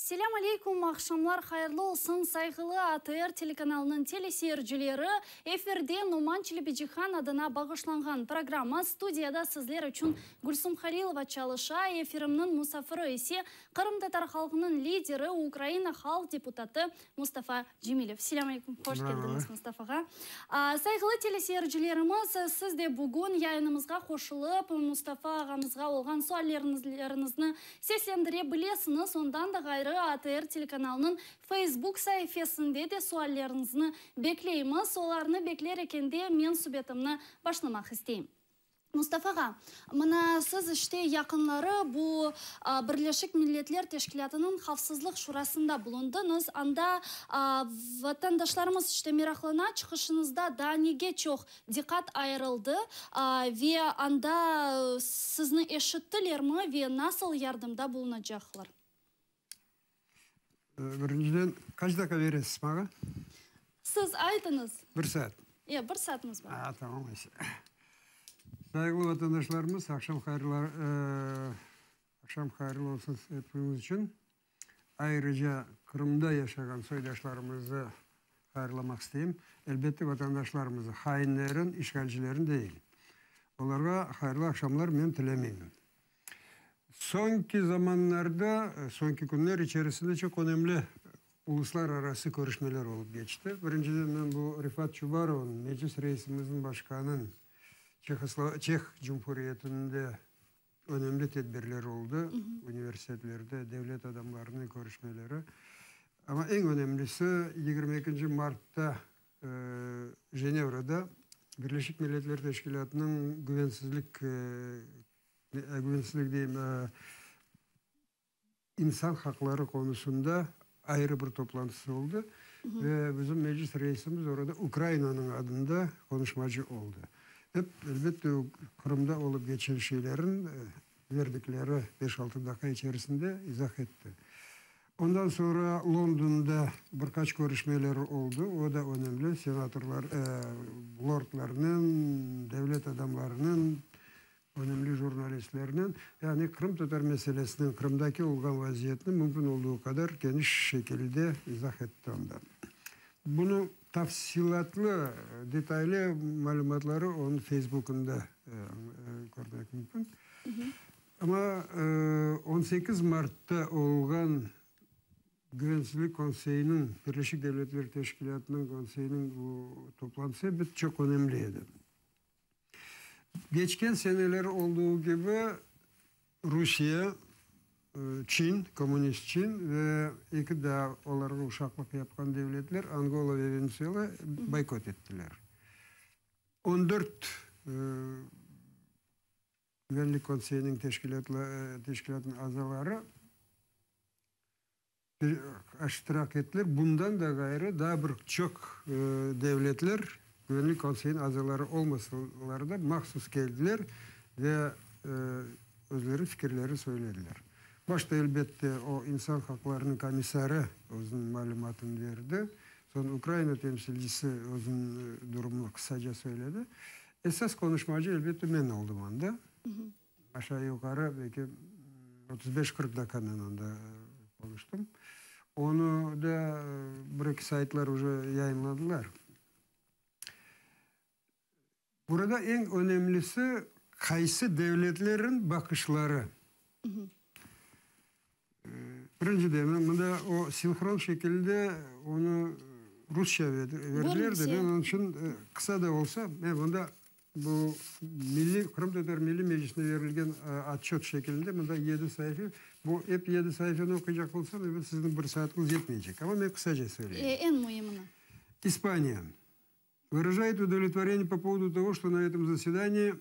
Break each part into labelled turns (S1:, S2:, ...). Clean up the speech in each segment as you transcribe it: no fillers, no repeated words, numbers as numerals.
S1: Selâm aleyküm, aqşamlar hayırlı olsun, sayğılı ATR telekanalınıñ teleseyircileri! Efirde Noman Çelebicihan adına bağışlanğan programma, studiyada sizler içün Gülsum Halilova çalışa, efirimniñ musafiri ise qırımtatar halqınıñ lideri, Ukraina halq deputatı Mustafa Cemilev. Selâm aleyküm, hoş keldiñiz, Mustafa ağa. Sayğılı teleseyircilerimiz, siz de bugün yayınımızğa qoşulıp, Mustafa ağamızğa olğan sualleriñizni seslendire bilesiñiz. Ondan da ğayrı, ATR telekanalınıñ Facebook saifesinde de sualleriñizni bekleymiz. Olarnı bekler ekende, men subetimni başlamaq isteyim. Mustafa ağa, mına siz işte yaqınları bu Birleşik Milletler Teşkilâtınıñ Havfsızlıq Şurasında bulundıñız. Anda vatandaşlarımız işte meraqlana, çıqışıñızda daa nege çoq diqqat ayırıldı ve anda sizni eşittilermi ve nasıl yardımda bulunacaqlar?
S2: Birinciden, qaç daqqa beresiz maña?
S1: Siz aytıñız.
S2: Bir saat.
S1: E, bir saatımız bar.
S2: A, tamam öyleyse. Sayğılı vatandaşlarımız, aqşam hayırlar, aqşam hayırlı olsun epiñiz içün. Ayrıca Qırımda yaşağan soydaşlarımızı hayırlamaq isteyim. Elbette, vatandaşlarımızı, hainlerin, işğalcilerin değil. Olarğa hayırlı aqşamlar men tilemeyim. Soñki zamanlarda, soñki künler içerisinde çoq önemli uluslararası körüşmeler olıp keçti. Birinciden, men bu Refat Çubarovnıñ, Meclis reisimizniñ başqanıñ Çeh Cumhuriyetinde önemli tedbirler oldı, universitetlerde devlet adamlarınıñ körüşmeleri. Amma eñ önemlisi, 22 martta Jenevrada Birleşik Milletler Teşkilâtınıñ güvensizlik Güvensizlik deyim, insan haqları qonusında ayrı bir toplantısı oldı ve bizim Meclis reisimiz orada Ukrainanıñ adında qonuşmacı oldı. Hep, elbette, Qırımda olıp geçen şeylerin verdikleri beş-altı daqqa içerisinde izah etti. Ondan soñra Londonda bir qaç körüşmeleri oldı, o da önemli, senatorlar, lordlarnen, devlet adamlarınen, önemli jurnalistlernen, yani qırımtatar meselesiniñ, Qırımdaki olğan vaziyetni mümkün olduğı qadar keniş şekilde izah etti onda. Bunı tafsilâtlı, detaylı malümatları onıñ Feysbukında körmek mümkün. Amma 18 martta olğan Güvensizlik Konseyiniñ, Birleşik Devletler Teşkilâtınıñ Konseyiniñ bu toplantısı elbet çoq önemli edi. Keçken seneler olduğı kibi Rusiye, Çin, kommunist Çin ve eki daa olarğa uşaqlıq yapqan devletler, Angola ve Venesuela boykot ettiler. 14 Güvenlik Konseyiniñ teşkilâtınıñ azaları iştirak ettiler. Bundan da ğayrı, daa bir çoq devletler Güvenlik Konseyiniñ azaları olmasalar da, mahsus keldiler ve özleri fikirlerini söylediler. Başta, elbette, o insan haqlarınıñ komissarı özüniñ malümatını berdi, soñ Ukraina temsilcisi özüniñ durumını qısaca söyledi. Esas qonuşmacı, elbette, men oldım anda. Aşağı-yuqarı, belki, 35-40 daqqa men anda qonuştım. Onı da bir-eki saytlar uje yayınladılar. Burada eñ önemlisi, qaysı devletlerin baqışları. Birinciden, mında o sinhron şekilde onı rusça berdiler de, men onıñ içün qısa da olsa, men mında bu milliy, Qırımtatar Milliy Meclisine berilgen otçöt şekilinde mında yedi saife, bu ep yedi saifeni oquycaq olsam, ebet, sizniñ bir saatiñiz yetmeycek, amma men qısaca söyleyim.
S1: Eñ müimini.
S2: İspaniya. Выражает удовлетворение по поводу того, что на этом заседании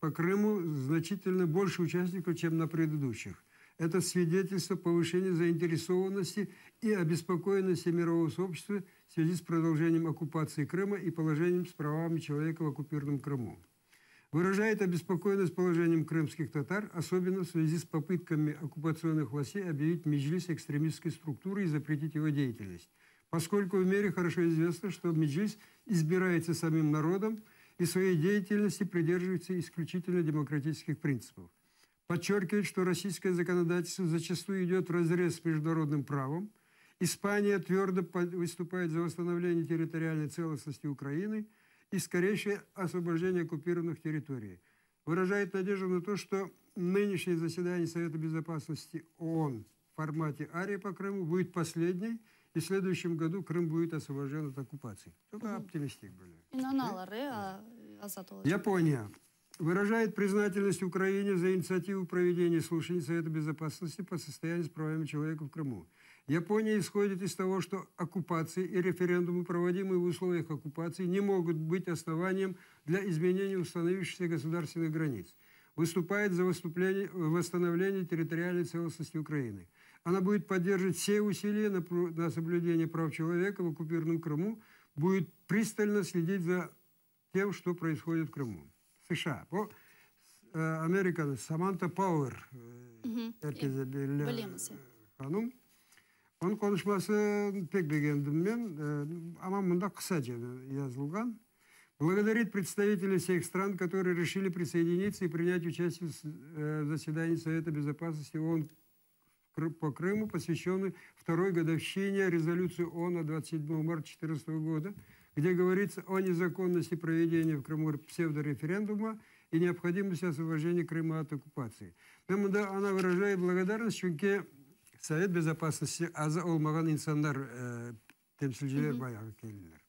S2: по Крыму значительно больше участников, чем на предыдущих. Это свидетельство повышения заинтересованности и обеспокоенности мирового сообщества в связи с продолжением оккупации Крыма и положением с правами человека в оккупированном Крыму. Выражает обеспокоенность положением крымских татар, особенно в связи с попытками оккупационных властей объявить Меджлис экстремистской структурой и запретить его деятельность. Поскольку в мире хорошо известно, что Меджлис избирается самим народом и своей деятельности придерживается исключительно демократических принципов. Подчеркивает, что российское законодательство зачастую идет вразрез с международным правом. Испания твердо выступает за восстановление территориальной целостности Украины и скорейшее освобождение оккупированных территорий. Выражает надежду на то, что нынешнее заседание Совета Безопасности ООН в формате Арии по Крыму будет последней, и в следующем году Крым будет освобожден от оккупации. Только оптимистик были.
S1: İnanalar, azat olacaq.
S2: Япония выражает признательность Украине за инициативу проведения слушаний Совета Безопасности по состоянию с правами человека в Крыму. Япония исходит из того, что оккупации и референдумы, проводимые в условиях оккупации, не могут быть основанием для изменения установившихся государственных границ. Выступает за восстановление территориальной целостности Украины. Она будет поддерживать все усилия на соблюдение прав человека в оккупированном Крыму, будет пристально следить за тем, что происходит в Крыму. США. Bu Amerikanıñ Samantha Power er kese belli hanım. Onıñ qonuşmasını pek begendim men, amma mında qısaca yazılğan. Благодарит представителей всех стран, которые решили присоединиться и принять участие в заседании Совета Безопасности ООН по Крыму, посвященный второй годовщине резолюции ООН от 27 марта 2014 года, где говорится о незаконности проведения в Крыму псевдореферендума и необходимости освобождения Крыма от оккупации. Да, она выражает благодарность, çünki Совет Безопасности aza olmağan insanlar temsilciler bayağı keldiler.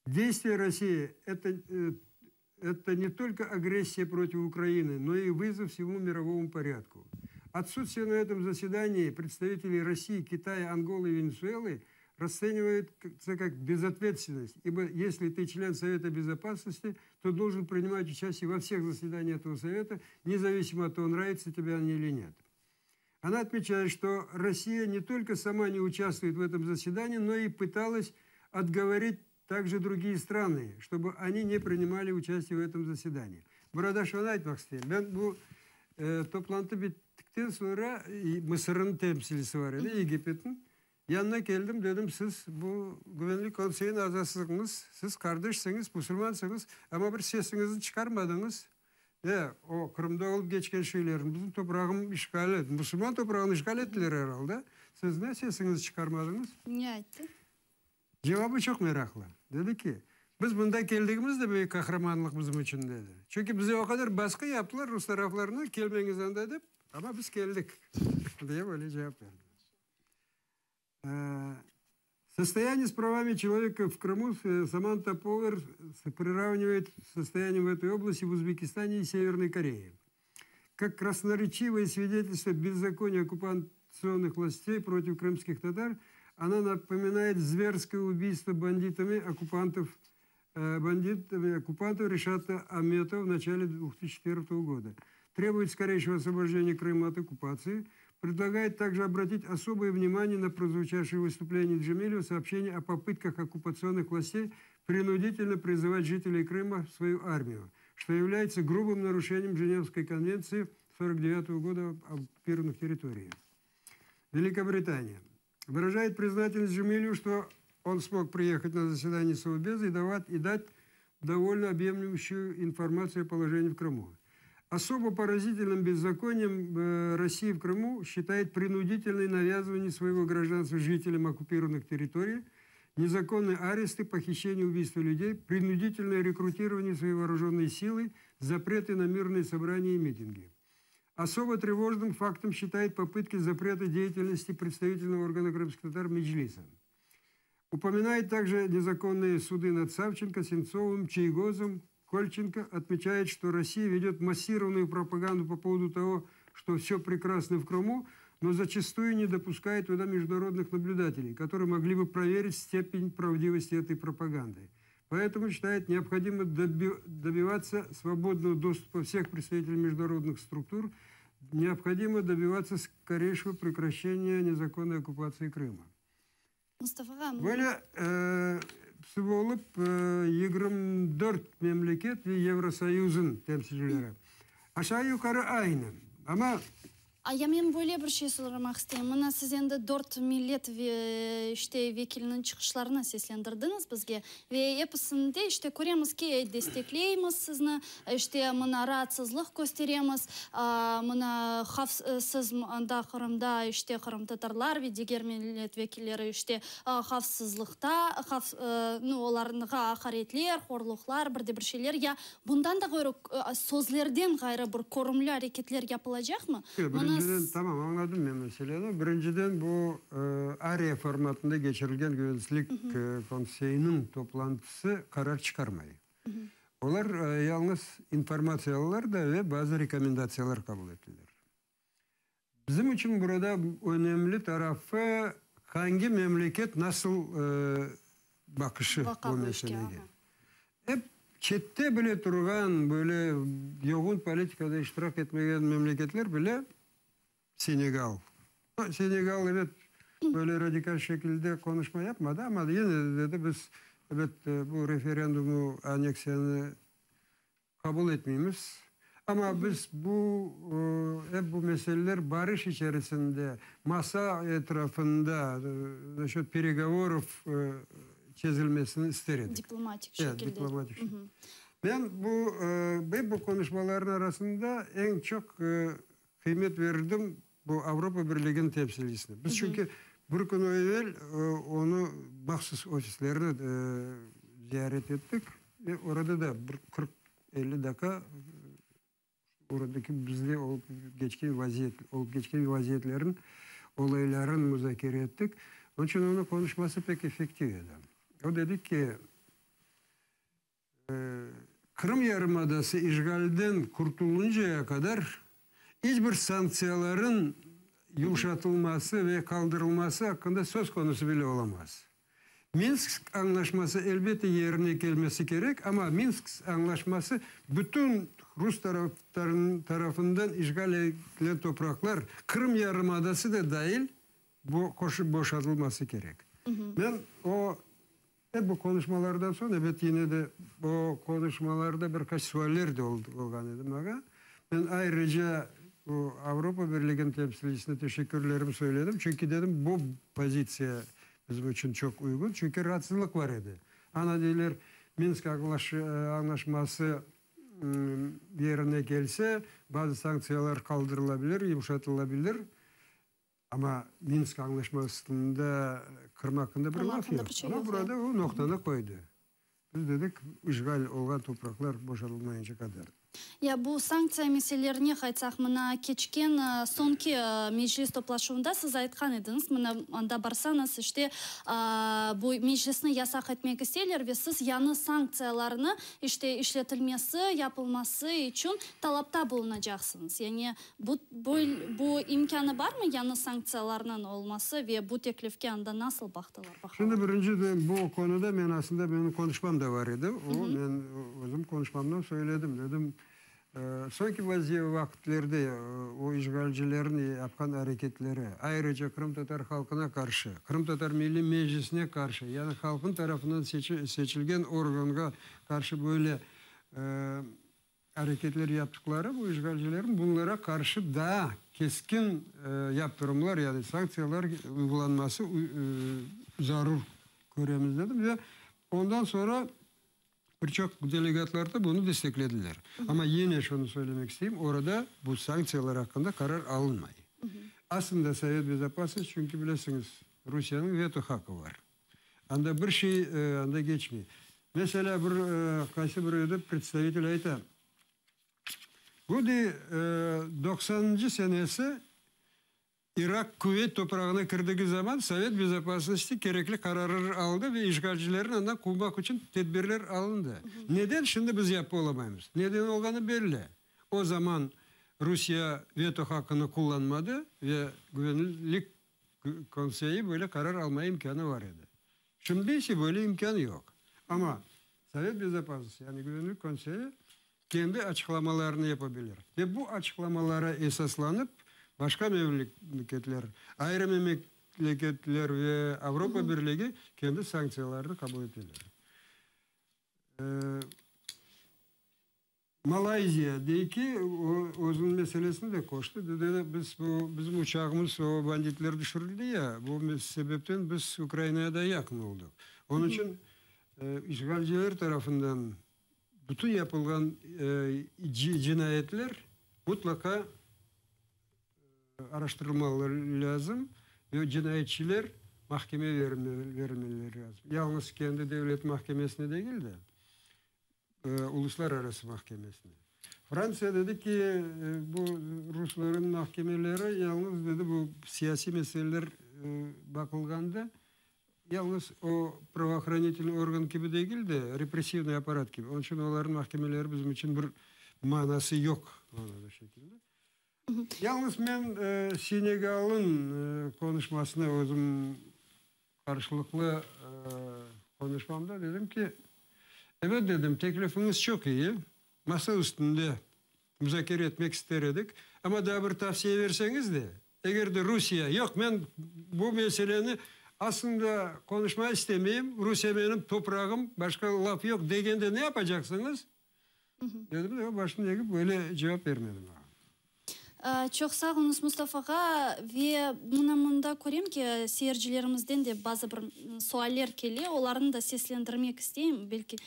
S2: Действия России это не только агрессия против Украины, но и вызов всему мировому порядку. Отсутствие на этом заседании представителей России, Китая, Анголы и Венесуэлы расценивается как безответственность, ибо если ты член Совета Безопасности, то должен принимать участие во всех заседаниях этого Совета, независимо от того, нравится тебе они или нет. Она отмечает, что Россия не только сама не участвует в этом заседании, но и пыталась отговорить также другие страны, чтобы они не принимали участие в этом заседании. Burada şunı aytmaq isteyim. Men bu toplantı bittikten soñra Mısırnıñ temsilcisi bar edi, Egipetniñ. Yanına keldim, dedim, siz bu Güvenlik Konseyiniñ azasısıñız, siz qardeşsiñiz, musulmansıñız, amma bir sesiñizni çıqarmadıñız. O Qırımda olıp keçken şeylerni, bizim toprağım işğali, musulman toprağını işğal ettiler er alda. Siz ne sesiñizni çıqarmadıñız?
S1: Ne ayttı?
S2: Cevabı çoq meraqlı. Dedi ki, biz mında keldigimiz de büyük qahramanlıq bizim içün, dedi. Çünki bize o qadar basqı yaptılar rus taraflarından, kelmeñiz anda dep, amma biz keldik, diye böyle cevap berdi. Состояние с правами человека в Крыму Саманта Пауэр приравнивает состояние в этой области в Узбекистане и Северной Корее. Как красноречивое свидетельство беззакония оккупационных властей против крымских татар, она напоминает зверское убийство бандитами оккупантов Решата Аметова в начале 2004 года. Требует скорейшего освобождения Крыма от оккупации, предлагает также обратить особое внимание на прозвучавшее в выступлении Джемилева сообщение о попытках оккупационных властей принудительно призывать жителей Крыма в свою армию, что является грубым нарушением Женевской конвенции 1949 года об оккупированных территориях. Великобритания выражает признательность Джемилеву, что он смог приехать на заседание Совбеза и дать довольно объемлющую информацию о положении в Крыму. Особо поразительным беззаконием России в Крыму считает принудительное навязывание своего гражданства жителям оккупированных территорий, незаконные аресты, похищение, убийство людей, принудительное рекрутирование своей вооруженной силы, запреты на мирные собрания и митинги. Особо тревожным фактом считает попытки запрета деятельности представительного органа крымских татар Меджлиса. Упоминает также незаконные суды над Савченко, Сенцовым, Чийгозом, Кольченко, отмечает, что Россия ведет массированную пропаганду по поводу того, что все прекрасно в Крыму, но зачастую не допускает туда международных наблюдателей, которые могли бы проверить степень правдивости этой пропаганды. Поэтому считает необходимо добиваться свободного доступа всех представителей международных структур, необходимо добиваться скорейшего прекращения незаконной оккупации Крыма.
S1: Mustafa ağa,
S2: Böyle olıp 24 memleket ve Евросоюзın temsilcileri. Aşağı yuqarı aynı. Amma.
S1: A ya men böyle bir şey soramaq isteyim. Mına siz endi dört millet ve işte vekiliniñ çıqışlarını seslendirdiñiz bizge ve episinde işte köremiz ki, destekleymiz sizni, işte mına raatsızlıq kösteremiz, mına havfsız anda Qırımda işte qırımtatarlar ve diger millet vekilleri işte havfsızlıqta, havf nu olarnğa aqaretler, horluqlar, bir de bir şeyler ya Bundan da ğayrı, sözlerden ğayrı bir körümli areketler yapılacaqmı?
S2: Yoq, birinciden, tamam, añladım men meseleni. Birinciden, bu ARE formatında keçirilgen Güvensizlik Konseyiniñ toplantısı qarar çıqarmay. Olar yalıñız informatsiya alalar da ve bazı rekomendatsiyalar qabul eteler. Bizim içün burada önemli tarafı, hangi memleket nasıl baqışı bu meselege. Ep çette bile turğan, böyle yoğun politikada iştirak etmegen memleketler bile, Senegal. Senegal, ebet, böyle radikal şekilde konuşma yapmadı, amma yine de dedi, biz, ebet, bu referendumu, anneksiyanı Qabul etmeymiz. Amma biz bu, ep bu meseleler barış içerisinde, masa etrafında, naşöt peregovorov çezilmesini ister edik.
S1: Diplomatik şekilde.
S2: Evet, diplomatik şekilde. Men bu, ep bu qonuşmalarnıñ arasında eñ çoq qıymet berdim bu Avropa Birliginiñ temsilcisine. Biz çünki bir kün evel onı mahsus ofislerini ziyaret ettik. Ve orada da bir 40-50 daqqa oradaki bizde olıp keçken vaziyet, olıp keçken vaziyetlerin, olayların muzakere ettik. Onıñ içün onıñ qonuşması pek effektiv edi. O dedi ki, Qırım yarımadası işğalden qurtuluncaya qadar iç bir sanktsiyaların yumşatılması ve qaldırılması aqqında söz konusı bile olamaz. Minsk añlaşması elbette yerine kelmesi kerek, amma Minsk añlaşması bütün rus tarafından işğal etilgen topraqlar, Qırım yarımadası da dail, bu qoşup boşatılması kerek. Men o Hep bu qonuşmalardan soñ, ebet, yine de o qonuşmalarda bir qaç sualler de olğan edi maña. Men ayrıca bu Avropa Birliginiñ temsilcisine teşekkürlerimi söyledim, çünki dedim, bu pozitsiya bizim içün çoq uyğun, çünki raatsızlıq bar edi. Ana deyler, Minsk añlaşması yerine kelse, bazı sanktsiyalar qaldırılabilir, yımşatılabilir. Amma Minsk añlaşmasında Qırım aqqında bir laf yoq. Amma burada o noqtanı qoydı. Biz dedik, işğal olğan topraqlar boşatılmayınca qadar.
S1: Ya bu sanktsiya meselelerine qaytsaq, mına keçken soñki Meclis toplaşuvında siz aytqan ediñiz, mına anda barsañız, işte, bu Meclisni yasaq etmek isteyler ve siz yañı sanktsiyalarnı, işte, işletilmesi, yapılması içün talapta bulunacaqsıñız. Yani Bu, bu imkânı barmı yañı sanktsiyalarnıñ olması ve bu teklifke anda nasıl baqtılar, baqalar?
S2: Şimdi birinciden bu konuda men aslında menim qonuşmam da bar edi. O, men özüm qonuşmamda söyledim, dedim, soñki vaziye vaqıtlerde o işğalcilerniñ yapqan areketleri, ayrıca qırımtatar halqına qarşı, Qırımtatar Milliy Meclisine qarşı, yani halqnıñ tarafından seçilgen organğa qarşı böyle Areketler yaptıqları bu işğalcilerniñ bunlara qarşı daa keskin yaptırımlar, yani sanktsiyalar uyğulanması zarur köremiz dedim ve ondan soñra bir çoq delegatlar da bunı desteklediler. Amma yine şunı söylemek isteyim, orada bu sanktsiyalar aqqında qarar alınmay. Aslında Sovet Bezopasnost, çünki bilesiñiz, Rusiyeniñ veto haqqı bar. Anda bir şey anda keçmey. Meselâ, bir qaysı bir edi predstavitel ayta, bu dey, doqsanıncı senesi İraq Küveyt toprağına kirdigi zaman Sovet bezopasnosti kerekli qararlar aldı ve işğalcilerni andan quvmaq içün tedbirler alındı. Neden şimdi biz yapıp olamaymız? Neden olğanı belli. O zaman Rusiye veto haqqını qullanmadı ve güvenlik Konseyi böyle qarar alma imkânı bar edi. Şimdi ise böyle imkân yoq. Amma Sovet Bezopasnosti, yani Güvenlik Konseyi kendi açıqlamalarını yapabilir. Ve bu açıqlamalara esaslanıp başqa memleketler, ayrı memleketler ve Avropa Birligi kendi sanktsiyalarını qabul eteler. Malayziya dey ki, o özüniñ meselesini de qoştı, dedi, biz bu bizim uçağımız o banditler tüşürildi ya, bu sebepten biz Ukrainaya da yaqın oldıq. Onıñ içün işğalciler tarafından bütün yapılğan cinayetler mutlaqa araştırılmalı lâzim ve cinayetçiler mahkeme verilmeleri lâzim. Yalıñız kendi devlet mahkemesine degil de, uluslararası mahkemesine. Frantsiya dedi ki, bu rusların mahkemeleri yalıñız, dedi, bu siyasiy meseleler baqılğanda, yalıñız o pravohranitelnıy organ kibi degil de, repressivnıy apparat kibi. Onıñ içün olarnıñ mahkemeleri bizim içün bir manası yoq manada şekilde. Yalıñız men Senegalnıñ qonuşmasına özüm qarşılıqlı qonuşmamda dedim ki, ebet, dedim, teklifiñiz çoq iyi, masa üstünde muzakere etmek ister edik, amma daa bir tavsiye berseñiz de, eger de Rusiye, yoq, men bu meseleni aslında qonuşmağa istemeyim, Rusiye menim toprağım, başqa laf yoq degende ne yapacaqsıñız? Dedim de, o başını egip böyle cevap bermedi maña.
S1: Çoq sağ oluñız, Mustafa ağa. Ve mına mında körem ki, seyircilerimizden de bazı bir sualler kele, olarnı da seslendirmek isteyim, belki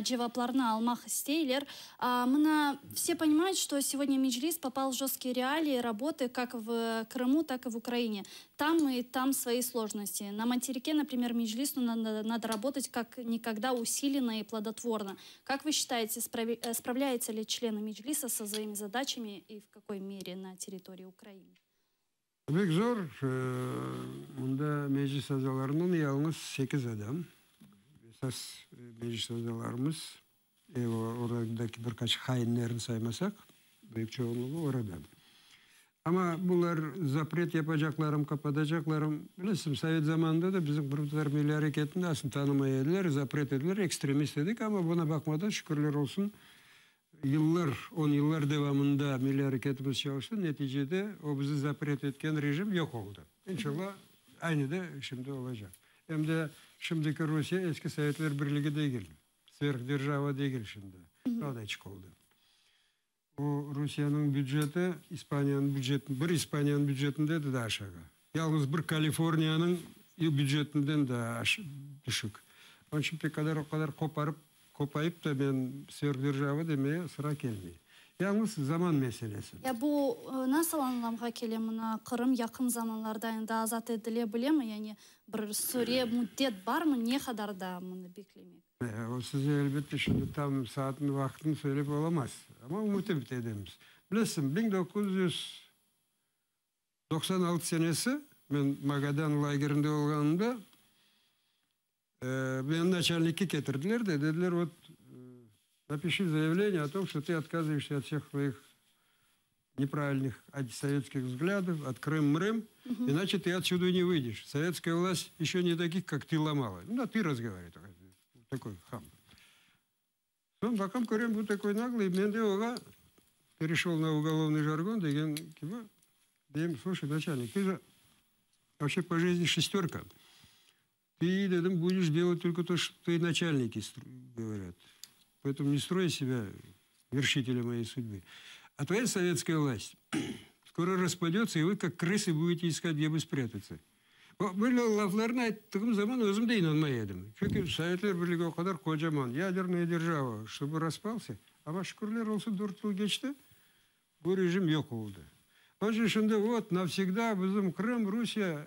S1: cevaplarnı almaq isteyler. Mına, vse ponimают, çto segodnâ Meclis popal v jostkiye realii raboty kak v Krımu, tak i v Ukraine. Tam i tam svoi slojnosti. Na materike, naprimer, Meclisu nado rabotat kak nikogda usileno i plodotvorno. Kak vı şçitayete, spravlâyutsa li çlenı Meclisa so svoimi zadaçami i v kakoy mere na territorii Ukrainı?
S2: Pek zor. Mında Meclis azalarından yalıñız sekiz adam. Esas Meclis azalarımız, oradaki bir qaç hainlerni saymasaq, büyük çoğunluğı orada. Amma bular zapret yapacaqlarım, qapatacaqlarım, bilesiñ, sovet zamanında da bizim qırımtatar milliy areketini asıl tanımay ediler, zapret ediler, ekstremist edik, amma buna baqmadan, şükürler olsun, yıllar, on yıllar devamında milliy areketimiz çalıştı, neticede o bizi zapret etken rejim yoq oldı. İnşallah, aynı da şimdi olacaq. Em de şimdiki Rusiye eski Sovetler Birligi degil, sverhderjava degil şimdi, daa da açıq oldı. O, Rusiyeniñ büceti İspaniyanıñ büceti, bir İspaniyanıñ bücetinden de daa aşağı. Yalnız bir Kaliforniyanıñ bücetinden daa tüşük. Onıñ içün pek qadar o qadar qoparıp, qopayıp da men sverhderjava demeye sıra kelmey. Yalnız zaman meselesi.
S1: Ya bu nasıl añlamğa kele, mına Qırım yaqın zamanlarda endi azat etile bilemi, yani bir süre, müddet barmı, ne qadar daa mını beklemek?
S2: O size, elbette, şimdi tam saatini, vaqtını söylep olamaz. Amma ümüt edemiz. Bilesiñ, 1996 senesi men Magadan lagerinde olğanımda, meni naçalnikke ketirdiler de, dediler, vot, napişi zayavleniye o tom, çto tı otkazyvaешься ot vseh svoih nepravilnih antisovetskih vzglâdov, ot Krım-mrım, inaçe tı otsüda ne vıydeş. Sovetskaya vlast eşö ne takih, kak tı lomala. Nu, na tı razgovarivay, takoy ham. Soñ baqam, körem, bu takoy naglıy, men de oğa pereşöl na ugolovnıy jargon degen kibi, deyim, sluşay, naçalnik, tı je voobşe po jizni şestörka. Tı, dedim, budeş delat tolko to, çto tvoi naçalniki govorât. Poetomu ne stroy iz sebâ verşitelâ moyey sudbı. A tvoya sovetskaya vlast skoro raspadötsâ, i vı, kak krısı, budete iskat, gde bı sprâtatsâ. Böyle laflarnı ayttığım zaman özüm de inanmay edim. Çünki Sovetler Birligi o qadar qocaman, yadernaya derjava, ştobı raspalsâ. Amma şükürler olsun, dört yıl keçti, bu rejim yoq oldı. Onıñ içün şimdi vot, navsegda bizim Qırım, Rusiye,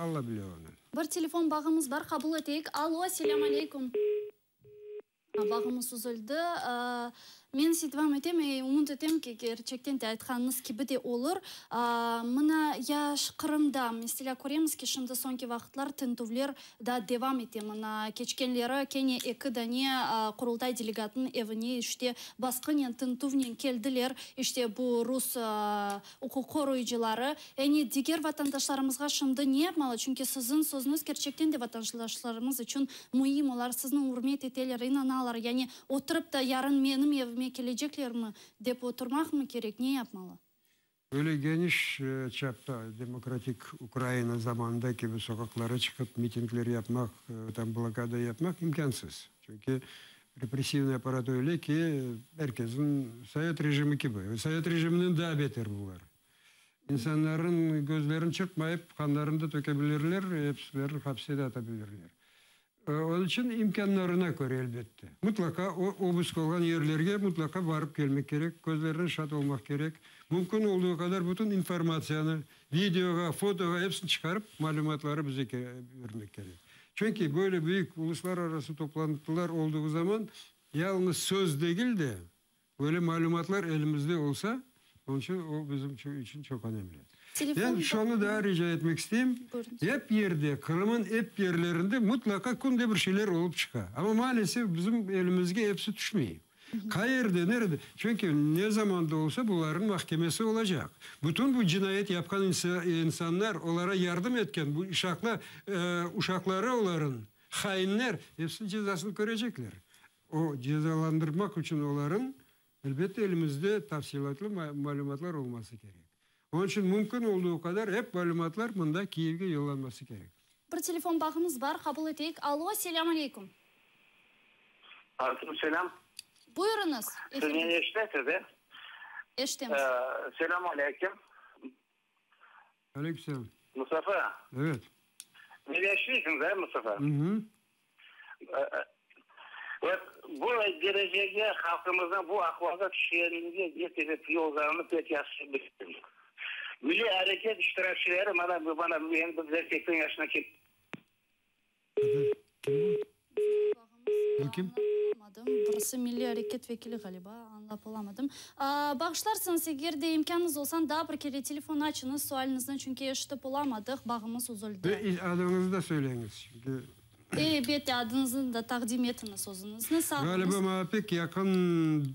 S2: Alla bile onı.
S1: Bir telefon bağımız bar, qabul eteyik. Allo, selâm aleyküm. Bağımız üzüldi. Men ise devam etem, ümüt etem ki, kerçekten de aytqanıñız kibi de olur. Mına, yaş Qırımda, meselâ, köremiz ki, şimdi soñki vaqıtlar tintüvler daa devam ete. Mına, keçkenleri kene eki dane Qurultay delegatınıñ evine işte basqınen, tintüvnen keldiler, işte bu rus uquq qoruyıcıları. Yani diger vatandaşlarımızğa şimdi ne yapmalı? Çünki siziñ sözüñiz kerçekten de vatandaşlarımız içün müim, olar sizni ürmet eteler, inanalar. Yani oturıp da yarın menim evime keleceklermi dep oturmaqmı kerek, ne yapmalı?
S2: Böyle geniş çapta demokratik Ukraina zamanında kibi soqaqlara çıqıp mitingler yapmaq, tam blokada yapmaq imkânsız. Çünki. Repressivnıy apparat öyle ki, er kesniñ sovet rejimi kibi. Sovet rejiminden daa beter bular. İnsanlarnıñ közlerini çırpmayıp, qanlarını da töke bilirler, epsilerini hapse de ata bilirler. Onıñ içün imkânlarına köre, elbette, mıtlaqa o obusk olğan yerlerge mıtlaqa barıp kelmek kerek, közlerinen şaat olmaq kerek. Mümkün olduğı qadar bütün informatsiyanı, videoğa, fotoğa epsini çıqarıp, malümatları bize bermek kerek. Çünki böyle büyük uluslararası toplantılar olduğı zaman yalıñız söz degil de, böyle malümatlar elimizde olsa, onıñ içün o bizim içün çoq önemli. Ben şunı daa rica etmek isteyim, ep yerde, Qırım'ın ep yerlerinde mıtlaqa künde bir şeyler olıp çıqa. Amma maalesef bizim elimizge episi tüşmey. Qayerde, nerede? Çünki ne zaman da olsa bularnıñ mahkemesi olacaq. Bütün bu cinayet yapqan insanlar, olara yardım etken bu uşaqlar, uşaqları olarıñ, hainler, episi cezasını körecekler. O cezalandırmaq içün olarıñ, elbette, elimizde tafsilâtlı malümatlar olması kerek. Onıñ içün mümkün olduğu qadar ep malümatlar mında Kiyevge yollanması kerek.
S1: Bir telefon bağımız bar, qabul eteyik. Allo, selâm aleyküm.
S3: Aleyküm selâm.
S1: Buyurıñız,
S3: Siz meni eşitesiz, e?
S1: Eşitemiz.
S3: Selâm aleyküm.
S2: Aleyküm selâm.
S3: Mustafa.
S2: Evet.
S3: Meni eşitesiñiz, e, Mustafa?
S2: Hı-hı.
S3: Ve bu derecege halqımıznıñ bu ahvalğa tüşkenine ne sebep olğanını pek yahşı bilem. Milliy areket iştirakçileri mana, mana endi bizler 80 yaşına keldik.
S2: Bu kim?
S1: Birisi milliy areket vekili ğaliba, añlap olamadım. Bağışlarsıñız, eger de imkânıñız olsa, daa bir kere telefon açıñız, sualiñizni, çünki eşitip olamadıq, bağımız üzüldi.
S2: Ve adıñıznı da söyleñiz, çünki.
S1: Elbette, adıñıznı da taqdim etiñiz özüñizni. Sağ oluñız.
S2: Ğaliba maña pek yaqın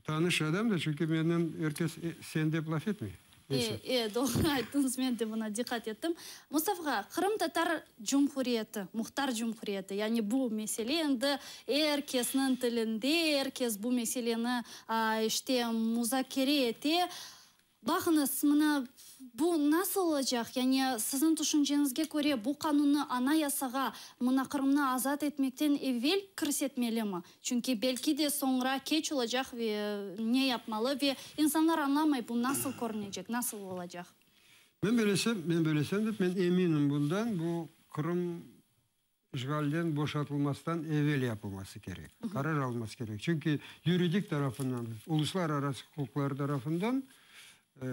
S2: tanış adam da, çünki menden er kes sen dep laf etmey.
S1: E, e, doğru ayttıñız, men de buña diqqat ettim. Mustafa ağa, Qırımtatar Cumhuriyeti, Muhtar Cumhuriyeti, yani bu mesele endi er kesniñ tilinde, er kes bu meseleni, işte, muzakere ete. Baqıñız, mına bu nasıl olacaq? Yani siziñ tüşünceñizge köre, bu qanunnı Anayasağa, mına Qırımnı azat etmekten evel kirsetmelimi? Çünki belki de soñra keç olacaq ve ne yapmalı ve insanlar añlamay bu nasıl körünecek, nasıl olacaq?
S2: Men belesem, men belesem dep, men eminim bundan, bu Qırım işğalden boşatılmastan evel yapılması kerek, qarar alınması kerek. Çünki yuridik tarafından, uluslararası huquqları tarafından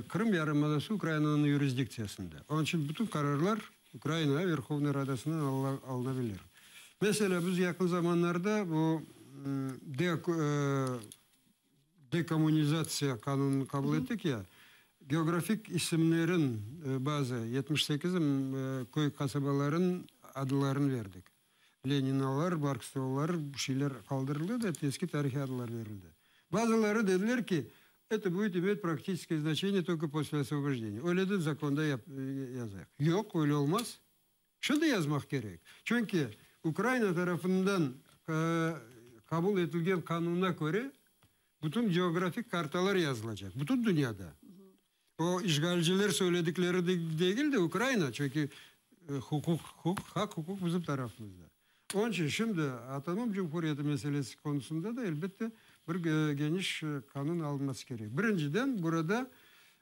S2: Qırım yarımadası Ukrainanıñ yurisdiktsiyasında. Onıñ içün bütün qararlar Ukraina Verhovnıy Radasından alınabilir. Meselâ, biz yaqın zamanlarda bu dekommunizatsiya qanunını qabul ettik ya, geografik isimlerin bazı 78 köy qasabaların adlarını berdik. Leninalar, Marksovalar, bir şeyler qaldırıldı da, eski tarihiy adlar berildi. Bazıları dediler ki, eto будет imetь praktiçeskoye znaçeniye tolko posle osvobojdeniya. Öyle de zakonda yazayıq. Yoq, öyle olmaz. Şimdi yazmaq kerek. Çünki Ukraina tarafından qabul etilgen qanunına köre, bütün geografik kartalar yazılacaq, bütün dünyada. O işğalciler söyledikleri degil de, Ukraina, çünki huquq, haq-huquq bizim tarafımızda. Onıñ içün şimdi avtonom cumhuriyeti meselesi konusında da, elbette, bir geniş qanun alınması kerek. Birinciden, burada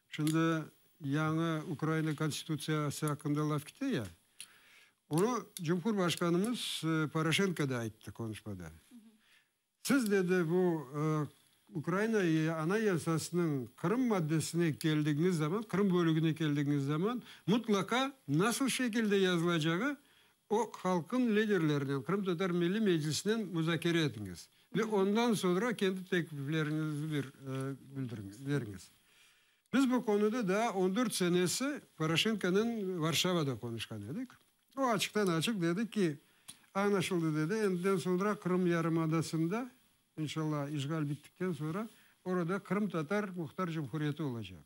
S2: şimdi yañı Ukraina Konstitutsiyası aqqında laf kete ya, onı Cumhurbaşqanımız Poroşenko da ayttı qonuşmada. Siz, dedi, bu Ukraina Anayasasınıñ Qırım maddesine keldigiñiz zaman, Qırım bölügine keldigiñiz zaman, mutlaqa nasıl şekilde yazılacağı o halqın liderlerinen, Qırımtatar Milliy Meclisinen muzakere etiñiz ve ondan soñra kendi teklifleriñizni bildiriñiz, beriñiz. Biz bu qonuda daa 14 senesi Poroşenkonen Varşavada qonuşqan edik. O açıqtan-açıq dedi ki, añlaşıldı dedi, endiden soñra Qırım yarımadasında, inşallah, işğal bittikten soñra, orada Qırımtatar Muhtar Cumhuriyeti olacaq.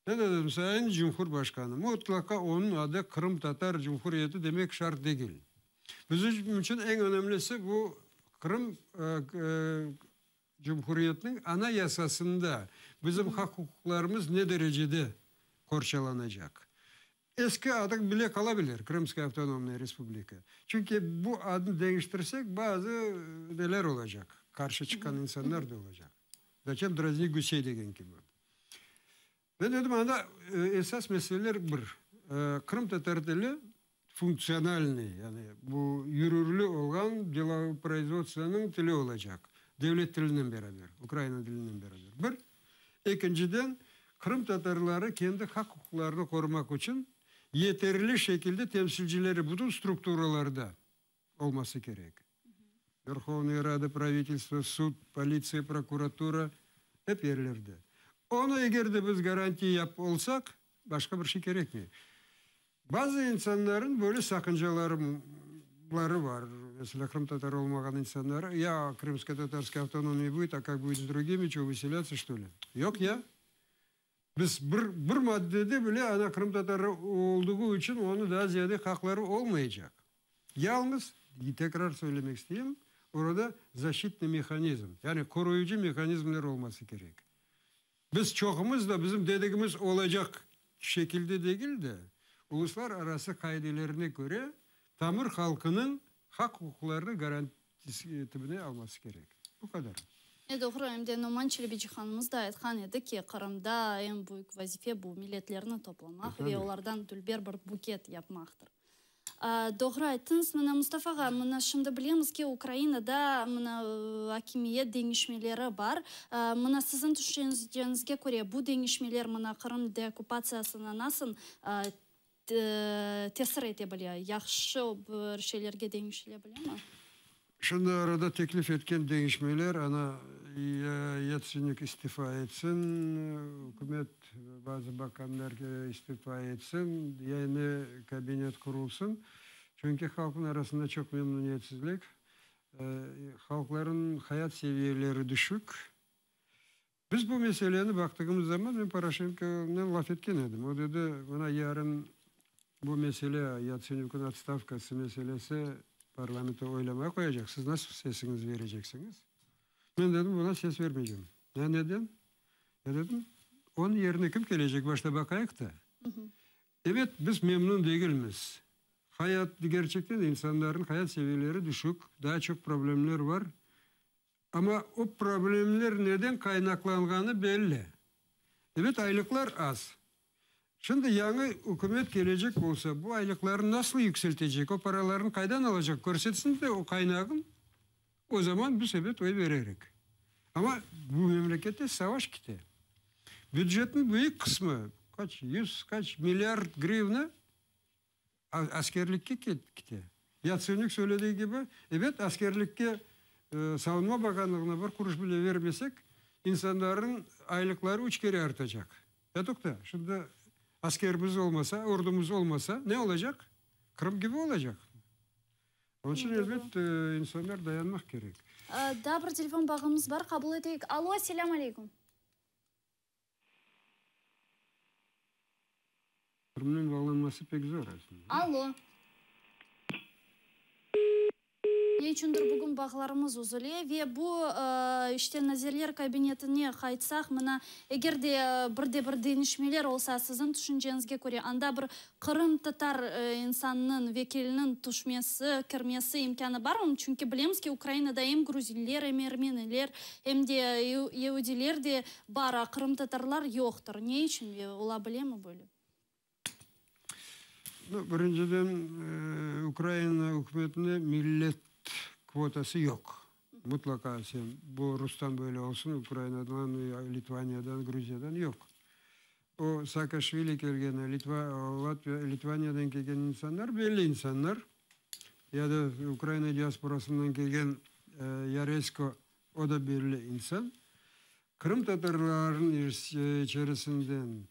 S2: Men de dedim, Sayın Cumhurbaşqanı, mutlaqa onıñ adı Qırımtatar Cumhuriyeti demek şart degil. Bizim içün eñ önemlisi bu Qırım Cumhuriyetniñ Anayasasında bizim haq-uquqlarımız ne derecede qorçalanacaq. Eski adı bile qala bilir, Krımskaya avtonomnaya respublika. Çünki bu adnı deñiştirsek, bazı neler olacaq. Qarşı çıqqan insanlar da olacaq. Zaçem draznit gusey degen kibi. Men dedim, anda esas meseleler bir, qırımtatar tili funktsionalnıy, yani bu yürürli olğan deloproizvodstvonıñ tili olacaq, devlet tilinen beraber, Ukraina tilinen beraber, bir. Ekinciden, qırımtatarları kendi haq-uquqlarını qorumaq içün yeterli şekilde temsilcileri bütün strukturalarda olması kerek. Verhovnaya Rada, pravitelstvo, sud, politsiya, prokuratura, ep yerlerde. Onı eger de biz garantiya yapıp olsaq, başqa bir şey kerekmey. Bazı insanların böyle saqıncaları bar. Meselâ, qırımtatar olmağan insanlar, ya krımsko-tatarskaya avtonomiya будет, a kak будет s drugimi, ço, vıselâtся, çto li? Yoq ya. Biz bir, bir maddede bile ana qırımtatarı olduğu içün onı daa ziyade haqları olmaycaq. Yalnız, tekrar söylemek isteyim, orada zaşçitnıy mehanizm, yani qoruyıcı mehanizmler olması kerek. Biz çoqumız da bizim dedigimiz olacaq şekilde degil de, uluslararası qaidelerine köre tamır halqınıñ haq-uquqlarını garantitibine alması kerek. Bu qadar.
S1: E, doğru, em de Noman Çelebicihanımız da aytqan edi ki, Qırımda eñ büyük vazife bu, milletlerni toplamaq ve olardan dülber bir buket yapmaqtır. Doğru ayttıñız. Mına, Mustafa ağa, mına şimdi bilemiz ki, Ukrainada mına akimiyet deñişmeleri bar. Mına siziñ tüşünceñizge köre, bu deñişmeler mına Qırım deokkupatsiyasına nasıl tesir ete bile, yahşı bir şeylerge deñişile bilemi?
S2: Şimdi arada teklif etken deñişmeler, ana, Yatsenük istifa etsin, ükümet, bazı bakanlar istifa etsin, yañı kabinet qurulsın. Çünki halqnıñ arasında çoq memnüniyetsizlik, halqlarnıñ hayat seviyeleri düşük. Biz bu meseleni baqtığımız zaman, men Poroşenkonen laf etken edim. O dedi, mına yarın bu mesele, Yatsenükniñ otstavkası meselesi parlamentte oylamaya qoyacaq, siz nasıl sesiñizni bereceksiñiz? Men dedim, buna ses vermeycem. Ya neden? Ya dedim, onıñ yerine kim kelecek, başta baqayıq da. Ebet, biz memnün degilmiz. Hayat, gerçekten de insanların hayat seviyeleri düşük, daa çoq problemler bar. Amma o problemler neden qaynaqlanğanı belli. Ebet, aylıqlar az. Şimdi yañı ükümet kelecek olsa, bu aylıqlarnı nasıl yükseltecek, o paralarnı qaydan alacaq, körsetsin de o qaynağın, o zaman biz, ebet, oy bererik. Amma bu memlekette savaş kete. Bücetniñ büyük qısmı, qaç, yüz qaç milliard grivna, Askerlikke kete. Yatsenük söylediği kibi, ebet, askerlikke Savunma bakanlığına bir quruş bile vermesek, insanların aylıqları üç kere artacaq. Ya toqta, şimdi askerimiz olmasa, ordumız olmasa, ne olacaq? Qırım kibi olacaq. Onıñ içün, elbet, insanlar dayanmaq kerek.
S1: Daa bir telefon bağımız bar, qabul eteyik. Alo, selâm aleyküm.
S2: Qırımnen bağlanması pek zor aslında.
S1: Allo. Ne içündir bugün bağlarımız üzüle ve bu, işte, Nazirler Kabinetine qaytsaq, mına, eger de bir de bir deñişmeler olsa, siziñ tüşünceñizge köre, anda bir qırımtatar insanınıñ, vekiliniñ tüşmesi, kirmesi imkânı barmı? Çünki bilemiz ki, Ukrainada em gruzinler, em ermeniler, em de yeudiler de Bar, a qırımtatarlar yoqtır. Ne içün ve ola bilemi böyle?
S2: Nu, birinciden, Ukraina ükümetinde millet kvotası yoq. Mutlaqa sen bu rustan böyle olsun, Ukrainadan, Litvaniyadan, Gruziyadan yoq. O Saakaşvili kelgeni, Litva, Latviya, Litvaniyadan kelgen insanlar belli insanlar. Ya da Ukraina diasporasından kelgen Yaresko, o da belli insan. Qırımtatarlarnıñ içerisinden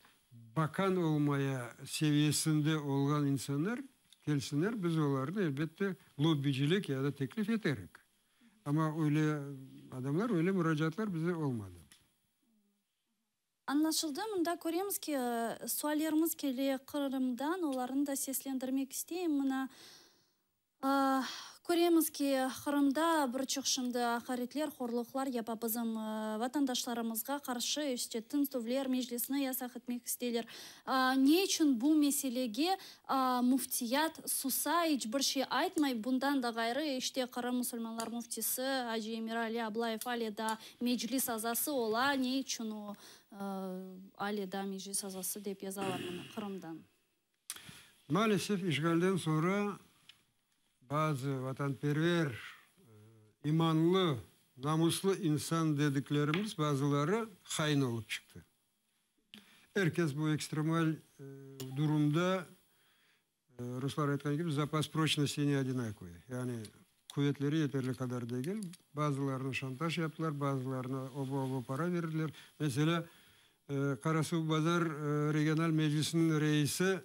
S2: bakan olmaya seviyesinde olğan insanlar kelsinler, biz olarnı, elbette, lobbicilik ya da teklif eterik. Amma öyle adamlar, öyle muracaatlar bize olmadı.
S1: Añlaşıldı. Mında köremiz ki, suallerimiz kele Qırımdan, olarnı da seslendirmek isteyim. Mına, Köremiz ki, Qırımda bir çoq şimdi aqaretler, horluqlar yapa bizim vatandaşlarımızğa qarşı, işte, tintüvler, Meclisni yasaq etmek isteyler. Ne içün bu meselege Müftiyat susa, iç bir şey aytmay? Bundan da ğayrı, işte, Qırım musulmanlar müftisi Acı Emirali Ablayev ale daa Meclis azası ola. Ne içün o ale daa Meclis azası dep yazalar mına Qırımdan?
S2: Maalesef, işğalden soñra bazı vatanperver, imanlı, namuslı insan dediklerimiz bazıları hain olıp çıqtı. Er kes bu ekstremal durumda, ruslar aytqan kibi, zapas proçnosti ne odinakovyı, yani quvetleri yeterli qadar degil. Bazılarını şantaj yaptılar, bazılarına oba-oba para berdiler. Meselâ, Qarasuvbazar regional meclisiniñ reisi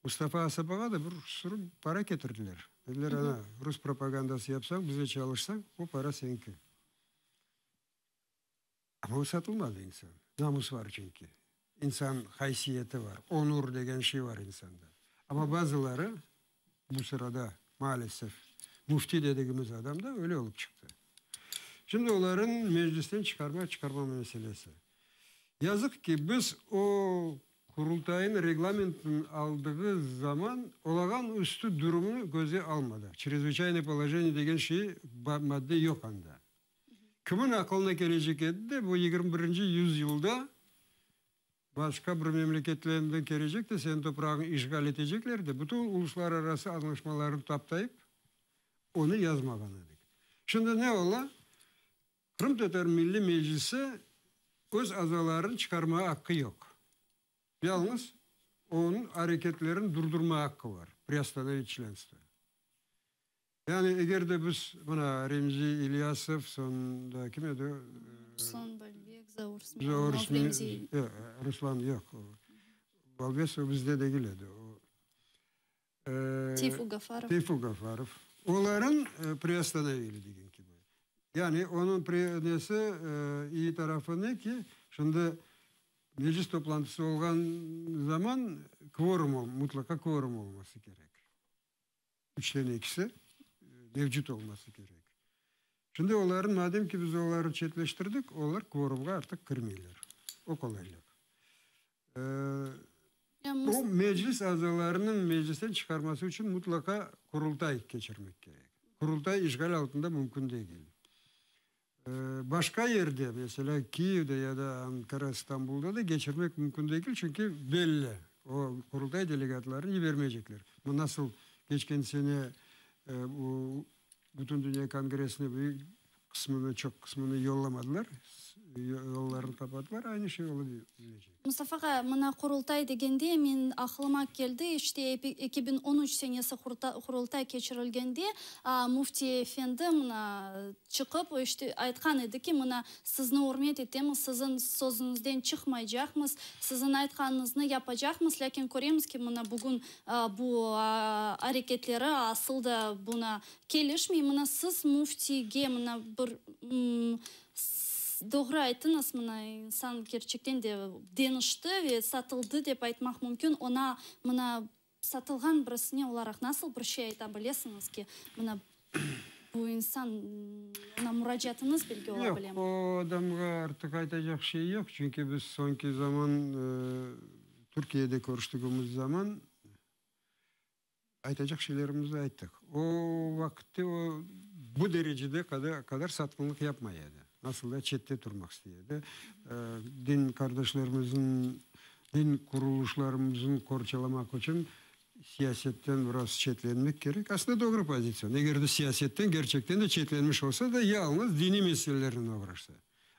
S2: Mustafa Asabağa da bir sürü para ketirdiler. Dediler, ana, rus propagandası yapsañ, bizle çalışsañ, bu para señki. Amma o satılmadı insan. Namus var çünki. İnsan haysiyeti var, onur degen şey var insanda. Amma bazıları, bu sırada, maalesef, müfti dedigimiz adam da öyle olıp çıqtı. Şimdi oların meclisten çıqarma, çıqarmama meselesi. Yazıq ki, biz o Qurultayın reglamentini aldığı zaman olağan üstü durumnı köze almadıq. Çrezvıçaynoye polojeniye degen şey, madde yoq anda. Kimin aqılına kelecek edi de, bu 21-nci yüzyılda başqa bir memleketlerinden kelecek de, seniñ toprağıñı işğal etecekler de, bütün uluslararası añlaşmalarnı taptayıp, onı yazmağan edik. Şimdi ne ola? Qırımtatar Milliy Meclisi öz azalarını çıqarmağa aqqı yoq. Yalñız onıñ areketlerini durdurma aqqı bar, priostanoviť çlenstvo. Yani eger de biz, mına, Remzi İlyasov, soñ daa kim edi?
S1: Ruslan Balbek, Zaur Smirnov, Remzi.
S2: Ruslan yoq, Balbes o bizde degil edi. O,
S1: Teyfuk Gafarov.
S2: Teyfuk Gafarov. Oların priostanovili degen kibi. Yani onıñ nesi, iyi tarafı ne ki, şimdi meclis toplantısı olğan zaman kvorum, mutlaqa kvorum olması kerek. Üçten ekisi mevcut olması kerek. Şimdi oların, madem ki biz oları çetleştirdik, olar kvorumğa artıq kirmeyler. O qolaylıq. O meclis azalarınıñ meclisten çıqarması içün mutlaqa Qurultay keçirmek kerek. Qurultay işğal altında mümkün degil. Başqa yerde, meselâ, Kiyevde ya da Ankara, İstanbulda da keçirmek mümkün degil, çünki belli, o Qurultay delegatlarını yibermeycekler. Nasıl keçken sene bu Bütündünya kongressine büyük qısmını, çoq qısmını yollamadılar, yollarını qapatılar, aynı şey ola bilecek.
S1: Mustafa ağa, mına Qurultay degende menim aqlıma keldi, işte 2013 senesi Qurultay keçirilgende Müfti efendi mına çıqıp, işte aytqan edi ki, mına sizni ürmet etemiz, siziñ sözüñizden çıqmaycaqmız, siziñ aytqanıñıznı yapacaqmız, lâkin köremiz ki, mına bugün Bu areketleri asıl da buna kelişmey. Mına siz müftige mına bir doğru ayttıñız, mına insan kerçekten de deñişti ve satıldı dep aytmaq mümkün. Oña mına satılğan birisine olaraq nasıl bir şey ayta bilesiñiz ki, mına bu insan, oña muracaatıñız belki ola bile?
S2: Yoq, o adamğa artıq aytacaq şey yoq, çünki biz soñki zaman Türkiyede körüştigimiz zaman aytacaq şeylerimizni ayttıq. O vaqıtte o bu derecede qadar satqınlıq yapmay edi. Nasıl da çette turmaq istey edi. Din qardaşlarımıznıñ, din qurulışlarımıznı qorçalamaq içün siyasetten biraz çetlenmek kerek. Aslında doğru pozitsion. Eger de siyasetten kerçekten de çetlenmiş olsa da, yalıñız diniy meselelernen oğraşsa.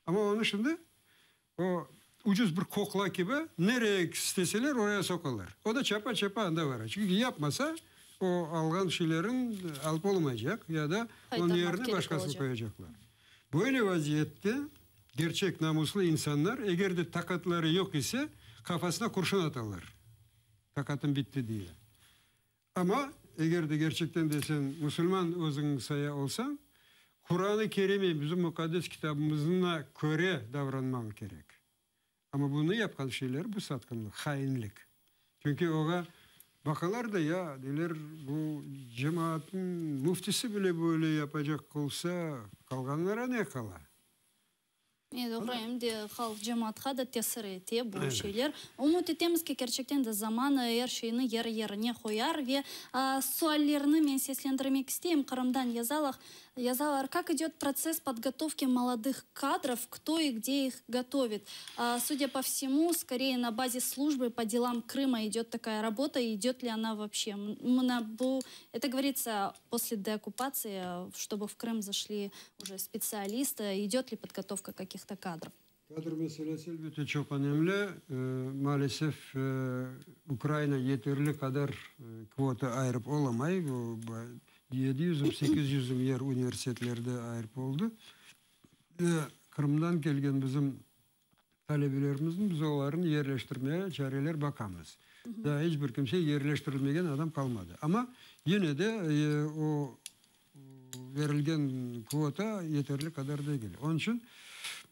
S2: Amma onı şimdi O, ucuz bir qoqla kibi, nereye isteseler, oraya soqalar. O da çapa-çapa anda vara. Çünki yapmasa, o alğan şeylerin alıp olmaycaq ya da onıñ yerine başqasını qoyacaqlar. Böyle vaziyette gerçek namuslı insanlar, eger de taqatları yoq ise, qafasına qurşun atalar, taqatım bitti diye. Amma, eger de gerçekten de sen musulman özüñni saya olsañ, Quran-ı Kerime, bizim muqaddes kitabımıznına köre davranmañ kerek. Amma bunı yapqan şeyler, bu satqınlıq, hainlik. Çünki oğa. Baqalar da ya, deyler, bu cemaatnıñ müftisi bile böyle yapacaq olsa, qalğanlara ne qala?
S1: E, doğru, em de halq, cemaatqa da tesir ete bu şeyler. Ümüt etemiz ki, kerçekten de zaman er şeyni yeri-yerine qoyar. Ve suallerni men seslendirmek isteyim. Qırımdan yazalar, yazalar, Как идет процесс подготовки молодых кадров, кто и где их готовит? Судя по всему, скорее на базе службы по делам Крыма идет такая работа, идет ли она вообще? Это говорится после деоккупации, чтобы в Крым зашли уже специалисты. Идет ли подготовка каких-то кадров?
S2: Kadr meselesi elbette çoq önemli. Maalesef Ukraina yeterli qadar kvota ayırıp olamay. 700, 800 yer universitetlerde ayırıp oldı. Ve Qırımdan kelgen bizim talebelerimizni biz olarnı yerleştirmeye çareler baqamız. Daa iç bir kimse yerleştirilmegen adam qalmadı. Amma yine de o berilgen kvota yeterli qadar degil. Onıñ içün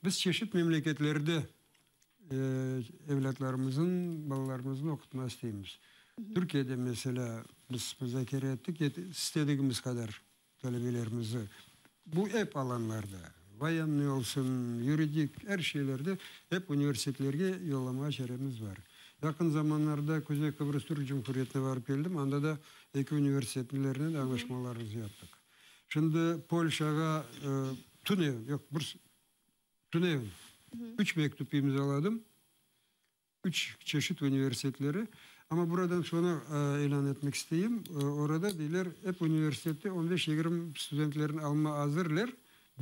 S2: biz çeşit memleketlerde evlâtlarımıznıñ, balalarımıznı oqutmağa isteymiz. Türkiyede, meselâ, biz muzakere ettik, istedigimiz qadar talebelerimizni bu ep alanlarda, voyennıy olsun, yuridik, er şeylerde ep universitetlerge yollamağa çaremiz bar. Yaqın zamanlarda Kuzey Qıbrız Türk Cumhuriyetine barıp keldim, anda da eki universitetlernen añlaşmalarımıznı yaptıq. Şimdi Polşağa tünevin, yoq, bir tünevin üç mektüp imzaladım, üç çeşit universitetleri. Amma buradan şunı ilân etmek isteyim, orada deyler, ep universitette on beş-yigirmi studentlerni alma azırler,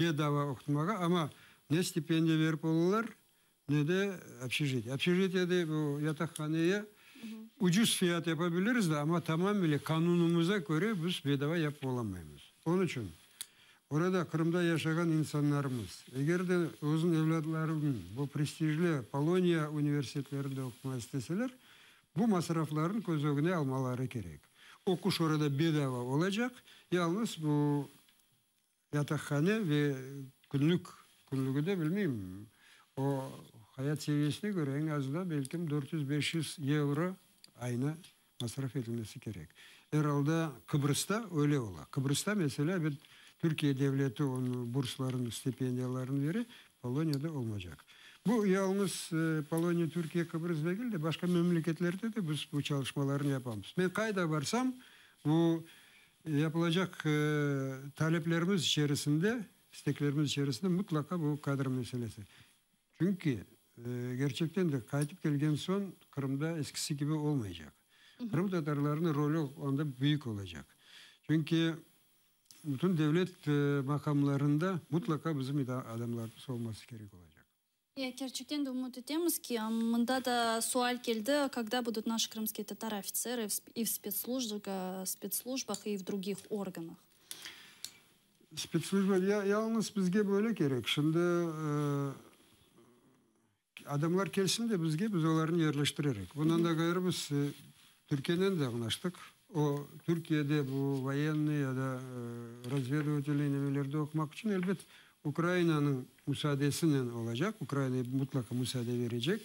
S2: bedava oqutmağa, amma ne stipendiya berip olurlar, ne de obşejitiye. Obşejitiyede bu yataqhaneye ucuz fiyat yapa biliriz de, amma tamamile qanunımıza köre biz bedava yapıp olamaymız. Onıñ içün orada Qırımda yaşağan insanlarımız, eger de özüniñ evlâtlarınıñ bu prestijli Poloniya universitetlerinde oqumaq isteseler, bu masraflarnı köz ögüne almaları kerek. Oquş orada bedava olacaq, yalnız bu Yataqhane ve künlük, künlügi de bilmeyim, o hayat seviyesine köre eñ azından belkim 400-500 yevro ayına masraf etilmesi kerek. Er alda Qıbrızda öyle ola. Qıbrızda, meselâ, bir Türkiye devleti onı burslarını, stipendiyalarını bere, Poloniyada olmaycaq. Bu yalıñız Poloniya, Türkiye, Qıbrız degil de, başqa memleketlerde de biz bu çalışmalarnı yapamız. Men qayda barsam, bu Yapılacaq taleplerimiz içerisinde, isteklerimiz içerisinde mutlaqa bu kadr meselesi. Çünki, kerçekten de, qaytıp kelgen soñ Qırımda eskisi kibi olmaycaq. Qırımtatarlarnıñ rolü onda büyük olacaq. Çünki bütün devlet maqamlarında mutlaqa bizim adamlarımız olması kerek olacaq.
S1: Ya, kerçekten de ümüt etemiz ki, mında da sual keldi, Когда будут наши крымские татары офицеры и в spetsslujbah, и в других органах?
S2: Spetsslujba, ya, yalıñız bizge böyle kerek. Şimdi adamlar kelsin de bizge, biz olarnı yerleştirerek. Bundan da ğayrı biz Türkiyenen de añlaştıq. O, Türkiyede bu voyennıy ya da razvedovatelnıy nemelerde oqumaq içün, elbet, Ukrainanıñ musaadesinen olacaq, Ukraina mutlaqa musaade berecek.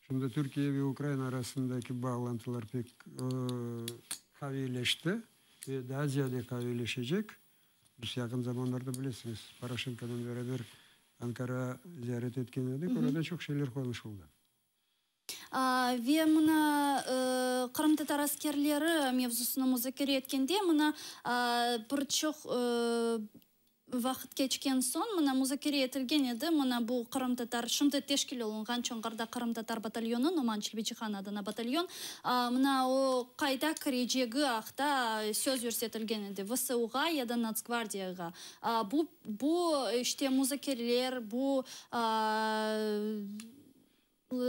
S2: Şimdi Türkiye ve Ukraina arasındaki bağlantılar pek qaviyleşti ve daa ziyade qaviyleşecek. Biz yaqın zamanlarda, bilesiñiz, Poroşenkonen beraber Ankara ziyaret etken edik, orada çoq şeyler qonuşıldı.
S1: Ve mına qırımtatar askerleri mevzusını muzakere etkende, mına bir çoq vaqıt keçken soñ, mına muzakere etilgen edi, mına bu qırımtatar, şimdi teşkil olunğan Çonğarda qırımtatar batalyonı, Noman Çelebicihan adına batalyon, mına o qayda kirecegi aqta söz yürsetilgen edi, VSU-ğa ya da Natsgvardiyağa. Bu, bu işte muzakereler, bu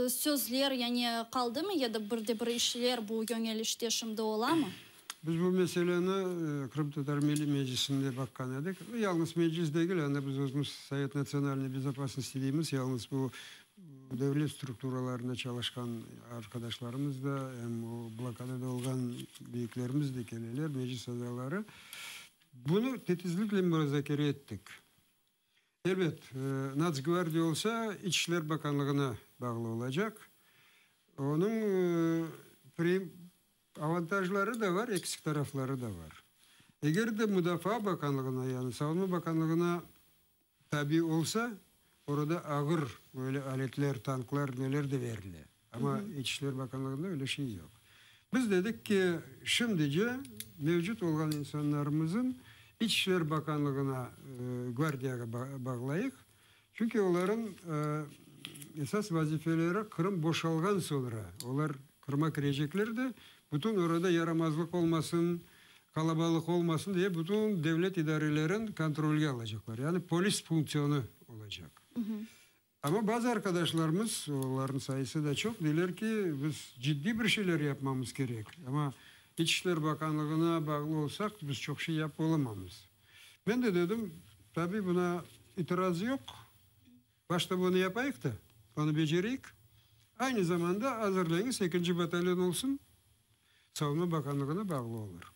S1: Sözler, yani, qaldımı ya da bir de bir işler bu yöñelişte şimdi olamı?
S2: Biz bu meseleni Qırımtatar Milliy Meclisinde baqqan edik. Yalıñız Meclis degil, anda biz özümiz Sovet natsionalnıy bezopasnosti deymiz, yalıñız bu devlet strukturalarında çalışqan arqadaşlarımız da, em o blokadada olğan büyüklerimiz de keleler, Meclis azaları. Bunı titizlikle muzakere ettik. Elbet, Natsgvardiya olsa, İç işler bakanlığına bağlı olacaq. Onıñ. Avantajları da var, eksik tarafları da var. Eger de Mudafaa bakanlığına, yani Savunma bakanlığına tabi olsa, orada ağır böyle aletler, tanklar, neler de verile. Amma İç işler bakanlığında öyle şey yoq. Biz dedik ki, şimdice mevcut olğan insanlarımızın İç işler bakanlığına, gvardiyağa bağlayıq. Çünki olarıñ esas vazifeleri Qırım boşalğan soñra, olar Qırıma kirecekler de, bütün orada yaramazlıq olmasın, qalabalıq olmasın diye bütün devlet idarelerin kontrolge alacaqlar. Yani polis funksionı olacaq. Amma bazı arqadaşlarımız, olarnıñ sayısı da çoq, deyler ki, biz ciddiy bir şeyler yapmamız kerek, amma İç işler bakanlığına bağlı olsaq, biz çoq şey yapıp olamamız. Men de dedim, tabiy buna itiraz yoq, başta bunı yapayıq da, onı becereyik, aynı zamanda azırlayıñız, ekinci batalyon olsun, Savunma bakanlığına bağlı olur.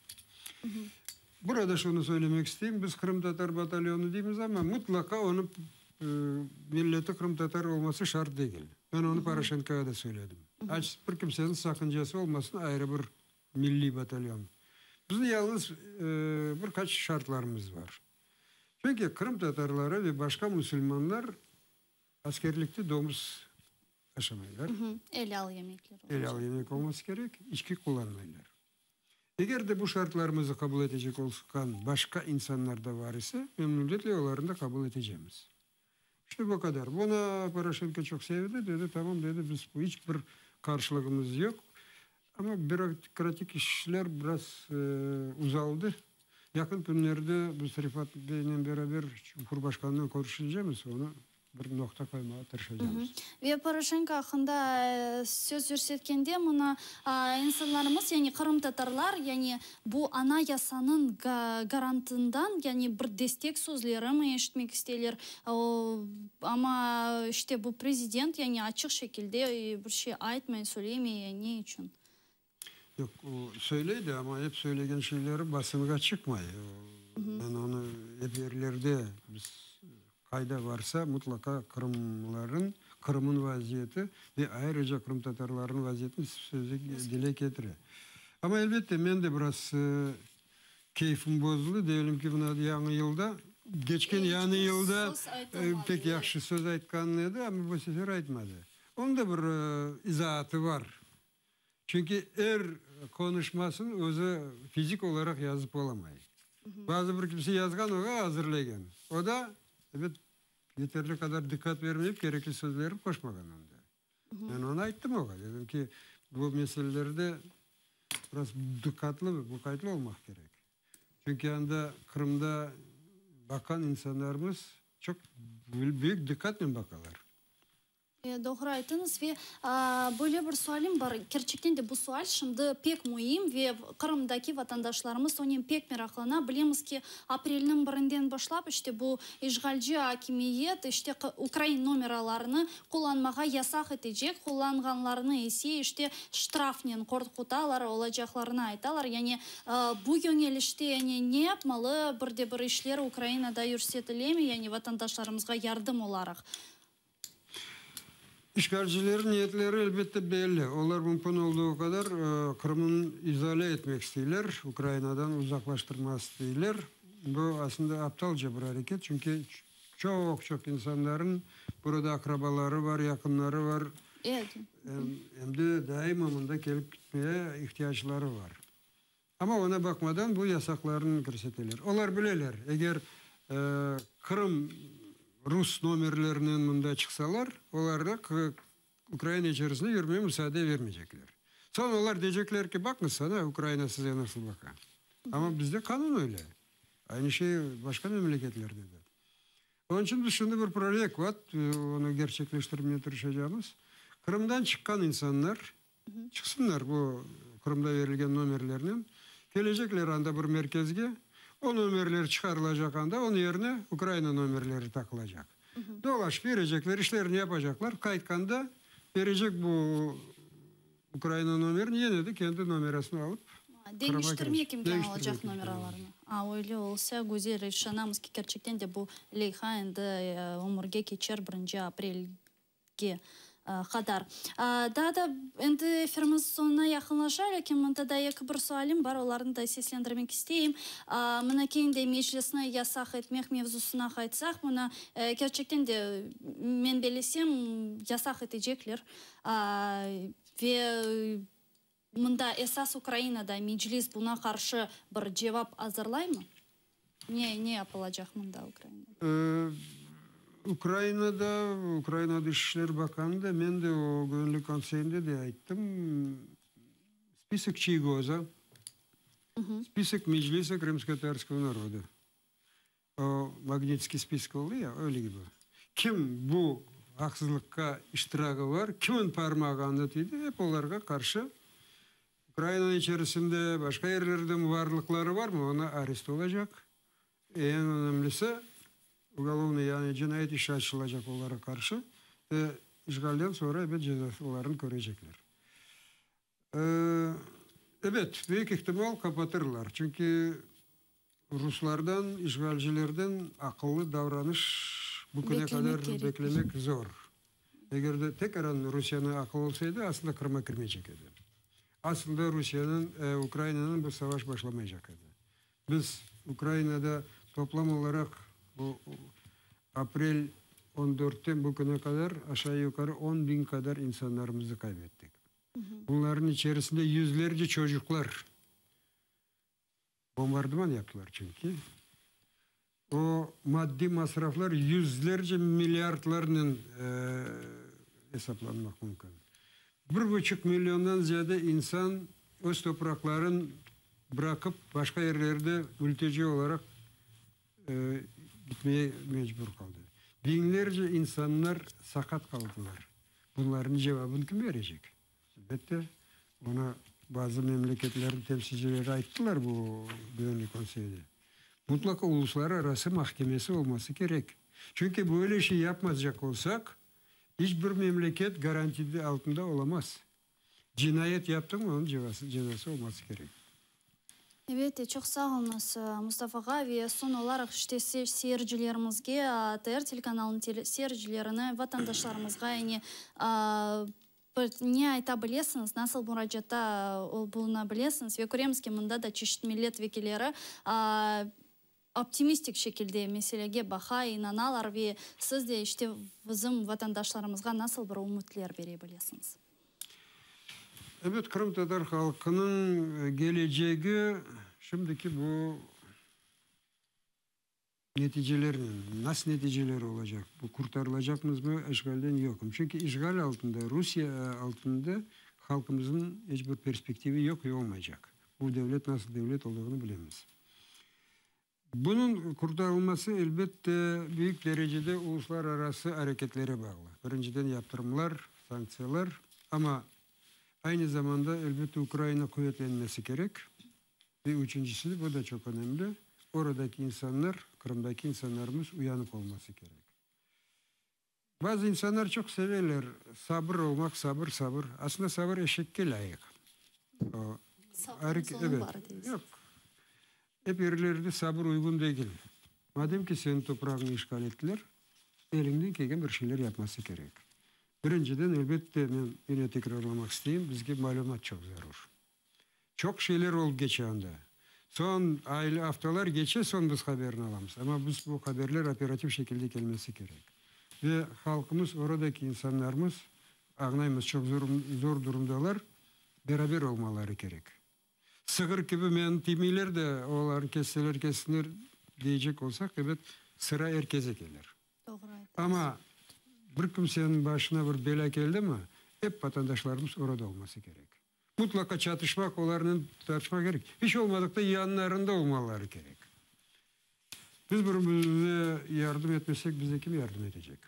S2: Burada şunı söylemek isteyim, biz qırımtatar batalyonı deymiz, amma mutlaqa onı milleti qırımtatar olması şart degil. Men onı Poroşenkoğa da söyledim. Aç bir kimseniñ saqıncası olmasın ayrı bir milliy batalyon. Bizim yalıñız bir qaç şartlarımız bar. Çünki qırımtatarları ve başqa musulmanlar askerlikte domuz aşamaylar.
S1: Elâl yemekler
S2: olacaq. Elâl yemek olması kerek, içki qullanmaylar. Eger de bu şartlarımızı qabul etecek olğan başqa insanlar da var ise, memnuniyetle olarnı da qabul etecemiz. İşte bu qadar. Buna Poroşenko çoq sevindi, dedi, tamam, dedi, biz bu iç bir qarşılığımız yoq. Amma bürokratik işler biraz uzaldı. Yaqın künlerde biz Refat beynen beraber Cumhurbaşqanınen körüşecemiz, onı bir noqta qoymağa tırışacamız.
S1: Ve Poroşenko aqqında söz yürsetkende, mına, insanlarımız, yani qırımtatarlar, yani bu Anayasanıñ garantından, yani bir destek sözlerimi eşitmek isteyler. Amma işte bu prezident, yani açıq şekilde bir şey aytmay, söylemey, yani ne içün?
S2: Yoq, o söyley de, amma ep söylegen şeyleri basınğa çıqmay. Men onı ep yerlerde, biz qayda varsa, mutlaqa qırımların, Qırımın vaziyeti ve ayrıca qırımtatarlarnıñ vaziyetini sözü dile ketire. Amma elbette, men de biraz keyfim bozuldı, diyelim ki, mına yañı yılda, keçken yañı yılda pek yahşı söz aytqan edi, amma bu sefer aytmadı. Onıñ da bir izaatı bar. Çünki er qonuşmasın özü fizik olaraq yazıp olamay. Bazı bir kimse yazğan, oğa azırlegen. O da, ebet, yeterli qadar diqqat vermeyip, kerekli sözlerni qoşmağan anda. Men onı ayttım oğa, dedim ki, bu meselelerde biraz diqqatlı, muqaytlı olmaq kerek. Çünki anda Qırımda baqqan insanlarımız çoq büyük diqqatnen baqalar.
S1: Doğru aytıñız. Ve böyle bir sualim bar, kerçekten de bu sual şimdi pek müim ve Qırımdaki vatandaşlarımız onen pek meraqlana. Bilemiz ki, aprelniñ birinden başlap işte bu işğalci akimiyet işte ukrain nomeralarını qullanmağa yasaq etecek, qullanğanlarnı ise işte ştrafnen qorqutalar, olacaqlarını aytalar. Yani bu yöñelişte yani ne yapmalı, bir de bir işler Ukrainada yürsetilemi, yani vatandaşlarımızğa yardım olaraq?
S2: İşğalcilerniñ niyetleri, elbette, belli. Olar mümkün olduğu qadar Qırımnı izole etmek isteyler, Ukrainadan uzaqlaştırmaq isteyler. Bu, aslında, aptalca bir areket, çünki çoq-çoq insanların burada aqrabaları bar, yaqınları bar, em de daima mında kelip gitmeye ihtiyacları bar. Amma oña baqmadan bu yasaqlarnı kirseteler. Olar bileler, eger Qırım rus nomerlerinen mında çıqsalar, olarğa Ukraina içerisinde yürmege musaade vermeycekler. Soñ olar deycekler ki, baqıñız sana, Ukraina size nasıl baqa. Amma bizde qanun öyle. Aynı şey başqa memleketlerde de. Onıñ içün biz şimdi bir proyekt vat, onı gerçekleştirmege tırışacağımız. Qırımdan çıqqan insanlar Çıqsınlar bu Qırımda berilgen nomerlernen, kelecekler anda bir merkezge, o nomerler çıqarılacaq anda, onıñ yerine Ukraina nomerleri taqılacaq. Dolaşıp berecekler, işlerini yapacaqlar, qaytqanda berecek bu Ukraina nomerini, yene de kendi nomerasını alıp Qırımğa kirecek.
S1: Deñiştirmek imkânı olacaq nomeralarnı. A, öyle olsa, güzel, işanamız ki, kerçekten de bu leyha endi ömürge keçer birinci aprelge. Qadar. Daa da endi efirimiz soñuna yaqınlaşa, lâkin mında daa eki bir sualim bar, olarnı da seslendirmek isteyim. Mına kene de Meclisni yasaq etmek mevzusına qaytsaq, mına kerçekten de, men bellesem, yasaq etecekler ve mında esas Ukrainada Meclis buña qarşı bir cevap azırlaymı? Ne, ne yapılacaq mında Ukrainada?
S2: Ukrainada, Ukraina Dış işler bakanı da, men de o Güvenlik Konseyinde de ayttım, spisok Çiygoza, spisok Meclisa Krımskotatarskogo naroda. O Magnitskiy spiski oldı ya, öyle kibi. Kim bu aqsızlıqqa iştiragı bar, kimin parmağı anda tiydi, ep olarğa qarşı Ukrainanıñ içerisinde, başqa yerlerde varlıqları barmı, ona arest olacaq. Eñ önemlisi, ugolovnıy, yani cinayet işi açılacaq olarğa qarşı ve işğalden soñra, ebet, cezalarını körecekler. Ebet, büyük ihtimal qapatırlar, çünki ruslardan, işğalcilerden aqıllı davranış bu küne qadar beklemek zor. Eger de tekaran Rusiyeniñ aqılı olsa edi, aslında Qırımğa kirmeycek edi. Aslında Rusiyeniñ, Ukrainanıñ bu savaş başlamaycaq edi. Biz Ukrainada toplam olaraq bu aprel on dörtten bu küne qadar aşağı-yuqarı on biñ qadar insanlarımıznı qaybettik. Bunlarnıñ içerisinde yüzlerce çocuqlar. Bombardıman yaptılar çünki. O maddiy masraflar yüzlerce milliardlarnen esaplanmaq mümkün. Bir buçuq milliondan ziyade insan öz topraqların bıraqıp başqa yerlerde mülteci olaraq gitmeye mecbur qaldı. Biñlerce insanlar saqat qaldılar. Bunlarnıñ cevabını kim berecek? Elbette, bunı bazı memleketlerniñ temsilcileri ayttılar bu Güvenlik Konseyinde. Mutlaqa uluslararası mahkemesi olması kerek. Çünki böyle şey yapmaycaq olsaq, iç bir memleket garanti altında olamaz. Cinayet yaptıñmı, onıñ cezası olması kerek.
S1: Elbette, çoq sağ oluñız, Mustafa ağa. Ve soñ olaraq, işte, seyircilerimizge, ATR telekanalınıñ seyircilerine, vatandaşlarımızğa, yani, bir ne ayta bilesiñiz, nasıl muracaatta buluna bilesiñiz? Ve köremiz ki, mında da çeşit millet vekilleri optimistik şekilde meselege baqa, inanalar ve siz de, işte, bizim vatandaşlarımızğa nasıl bir ümütler bere bilesiñiz?
S2: Ebet, qırımtatar halqınıñ kelecegi şimdiki bu neticelernen, nasıl neticeler olacaq, bu qurtarılacaqmızmı işğalden, yoqmı? Çünki işğal altında, Rusiye altında halqımıznıñ iç bir perspektivi yoq ve olmaycaq. Bu devlet nasıl devlet olduğını bilemiz. Bunıñ qurtarılması, elbette, büyük derecede uluslararası areketlere bağlı. Birinciden, yaptırımlar, sanktsiyalar, amma aynı zamanda, elbette, Ukraina quvetlenmesi kerek. Ve üçüncisi, bu da çoq önemli, oradaki insanlar, Qırımdaki insanlarımız uyanıq olması kerek. Bazı insanlar çoq seveler sabır olmaq, sabır, sabır. Aslında sabır eşekke lâyıq. O,
S1: Sabrnıñ soñu bar, deysiz.
S2: Yoq. Ep yerlerde sabır uyğun degil. Madem ki seniñ toprağıñnı işğal ettiler, eliñden kelgen bir şeyler yapması kerek. Birinciden, elbette, men yine tekrarlamaq isteyim, bizge malümat çoq zarur. Çoq şeyler olıp keçe anda. Soñ aylı, aftalar keçe, soñ biz haberni alamız. Amma biz bu haberler operativ şekilde kelmesi kerek. Ve halqımız, oradaki insanlarımız, añlaymız, çoq zor durumdalar, beraber olmaları kerek. Sığır kibi meni tiymeyler de, olarnı kesseler kessinler deycek olsaq, ebet, sıra er keze kelir.
S1: Doğru aytasız.
S2: Amma bir kimseniñ başına bir belâ keldimi, ep vatandaşlarımız orada olması kerek. Mutlaqa çatışmaq, olarnen tartışmaq kerek. İç olmadıqta yanlarında olmaları kerek. Biz bir-birimize yardım etmesek, bize kim yardım etecek?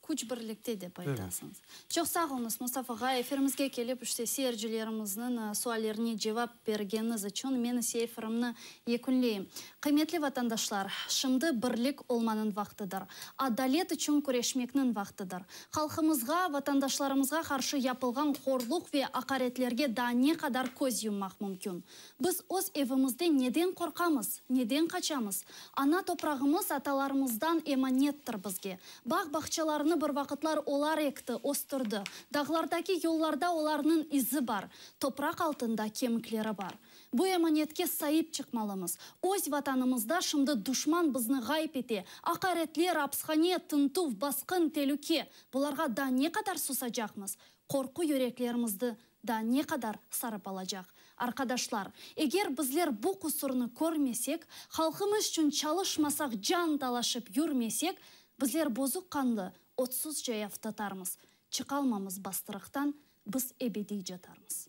S1: Küç birlikte dep aytasıñız. Çoq sağ oluñız, Mustafa ağa, efirimizge kelip, işte, seyircilerimizniñ suallerine cevap bergeniñiz içün. Men ise efirimni yekünleyim. Qıymetli vatandaşlar, şimdi birlik olmanıñ vaqtıdır. Adalet içün küreşmekniñ vaqtıdır. Halqımızğa, vatandaşlarımızğa qarşı yapılğan horluq ve aqaretlerge daa ne qadar köz yummaq mümkün? Biz öz evimizde neden qorqamız, neden qaçamız? Ana toprağımız atalarımızdan emanettir bizge. Bağ-bağçalarını. Qırımnı bir vaqıtlar olar ekti, östürdi. Dağlardaki yollarda olarnıñ izi bar, topraq altında kemikleri bar. Bu emanetke saip çıqmalımız. Öz Vatanımızda şimdi duşman bizni ğayıp ete. Aqaretler, apshane, tintüv, basqın, telüke. Bularğa daa ne qadar susacaqmız? Qorqu yüreklerimizni daa ne qadar sarıp alacaq? Arqadaşlar, eger bizler bu qusurnı körmesek, halqımız içün çalışmasaq, can talaşıp yürmesek, bizler bozuq qanlı, otsuz cayav tatarmız. Çıqalmamız bastırıqtan, biz ebediy catarmız.